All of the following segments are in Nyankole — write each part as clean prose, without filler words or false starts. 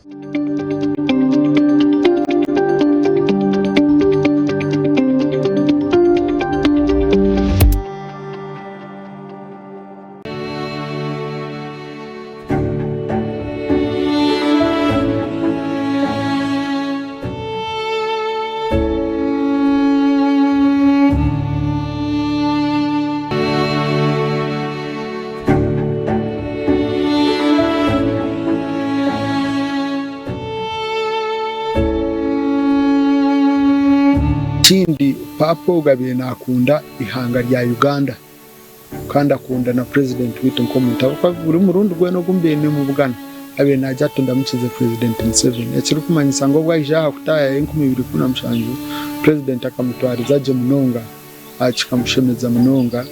Ekindi, Paapa ogu abaire nakunda eihanga rya Uganda kandi akunda na Purezidenti waitu nk'omuntu ahabw'okuba buri murundi gwona ogu mbaire nimubugana abaire naagira ati ndamukize Purezidenti Museveni ekirikumanyisa ngu obu aija aha kutaayaaya 2017 Purezidenti akamutwariza gye munonga. Kikamushemeza munonga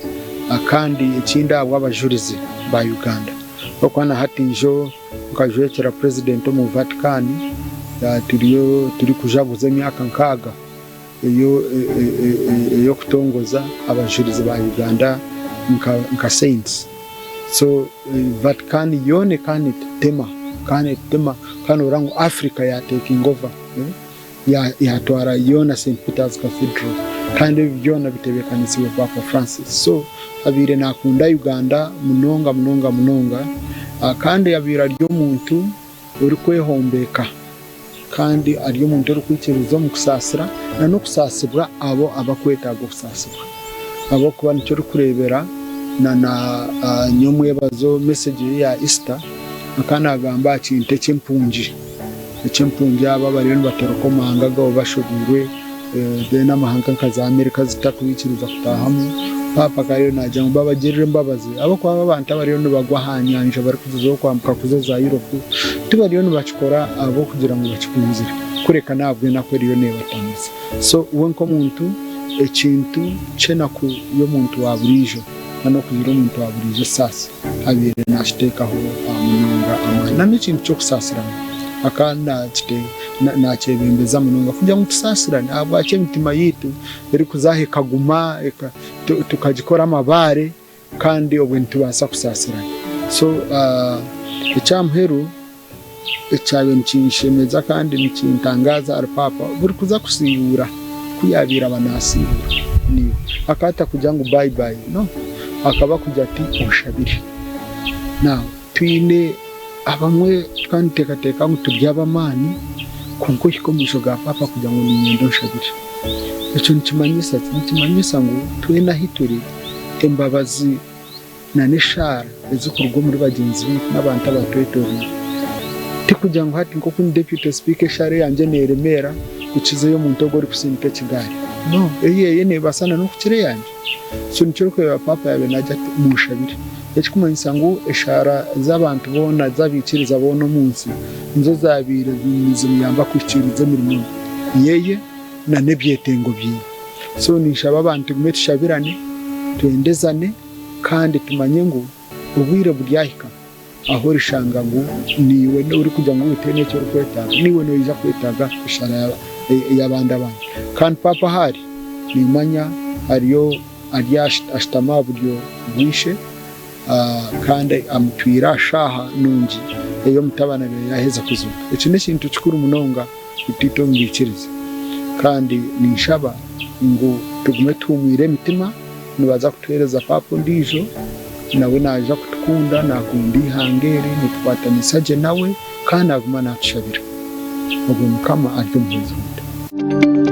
kandi ekindi ahabw'abajurizi ba Uganda ahabw'okuba na hati njo nkajwekyera Purezidenti omu Vatican turiyo turikujaguza emyaka nkaaga ey'okutongoza abajurizi ba Uganda nka Saints. So Vatican yoona ekaba netutema, ekaba netutema kandi noreeba ngu Africa ya taking over. Yaatwara yoona Saint Peter's Cathedral kandi ebi byona bitebeekanisiibwe Paapa Francis. So abaire naakunda Uganda munonga munonga munonga kandi abaire ari omuntu orikwehombeeka kandi ari omuntu orikwikiririza omu kusaasira na n'okusaasibwa abo abakwetaaga okusaasibwa ahabw'okuba nikyo orikureebera na na nyomwebazo message ye ya Easter akaba naagamba aha kintu eky'empungi. Eky'empungi abo abariyo nibatoroka omu mahanga gaabo bashobeirwe then amahanga nka za America zitakubaikiriza kutaahamu. Paapa akaba ariyo naagira ngu babagirire embabazi ahabw'okuba abo abantu abariyo nibagwa aha nyanja barikugyezaho kwambuka kuza za Europe tibariyo nibakikora ahabw'okugira ngu bakikunzire kureka n'ahabw'enaku eriyo neebatambuza. So we nk'omuntu ekintu ky'enaku y'omuntu wa buriijo n'okugira omuntu wa buriijo esaasi. Abaire naakiteekaho munonga amaani. Na n'ekintu ky'okusaasirana akaba naakyebembeza munonga kugira ngu tusaasirane. Ahabwaki emitima yaitu erikuza aha ekaguma tukagikora amabaare kandi obwo nitubaasa kusaasirana? So eky'aha muheru Ekyabaire nikinshemeza kandi nikintangaaza ahari paapa, buri kuza kusiibuura ku yaabaire aba naasiibuura naiwe, akaba atakugira ngu bye bye, no, akaba akugira ati onshabire. Now twine abamwe tukaba nituteekateeka ngu turi ab'amaani kwonka ohika omu maisho ga paapa kugira ngu niinyenda onshabire. Ekyo nikimanyisa ki? Nikimanyisa ngu twena ahu turi embabazi. na n'eshaara ezirikuruga omuri bagyenzi baitu n'abantu abatwetoreire. Tikugira ngu hati nk'oku ndi Deputy Speaker eshaara eyangye neeremeera kukiza ey'omuntu ogwo orikusindika ekigaari. No, eyeye neebaasa na n'okukira eyangye. So nikyo orikureeba Paapa yaabaire naagira ati munshabire. Ekirikumanyisa ngu eshaara z'abantu boona, z'abaikiriza boona omu nsi nizo zaabaire nizimuyamba kuhikiiriza emirimo yeye na n'ebyetengo byeye. So ninshaba abantu tugume tushabirane, twendezane. Kandi tumanye ngu obwire buryahika ahu orishanga ngu naiwe orikugira ngu otaine eki orikwetaaga, naiwe noija kwetaaga eshaara y'abandi abantu. Kandi Paapa ahu ari, nimanya ariyo ari ashutami aha buryo bw'ishe, kandi amutwire aha shaaha nungi ei omutabani abaire yaaheza kuzooka. Eki n'ekintu kikuru munonga itwe omu baikiriza. Kandi ninshaba ngu tugume tuhumwire emitima. Nibaza kutuheereza paapa ondiijo, nawe naija kutukunda, naakunda eihanga eri, nitukwatanisa gye nawe kandi naaguma naatushabira. Obwo Mukama ari omuhwezi waitu.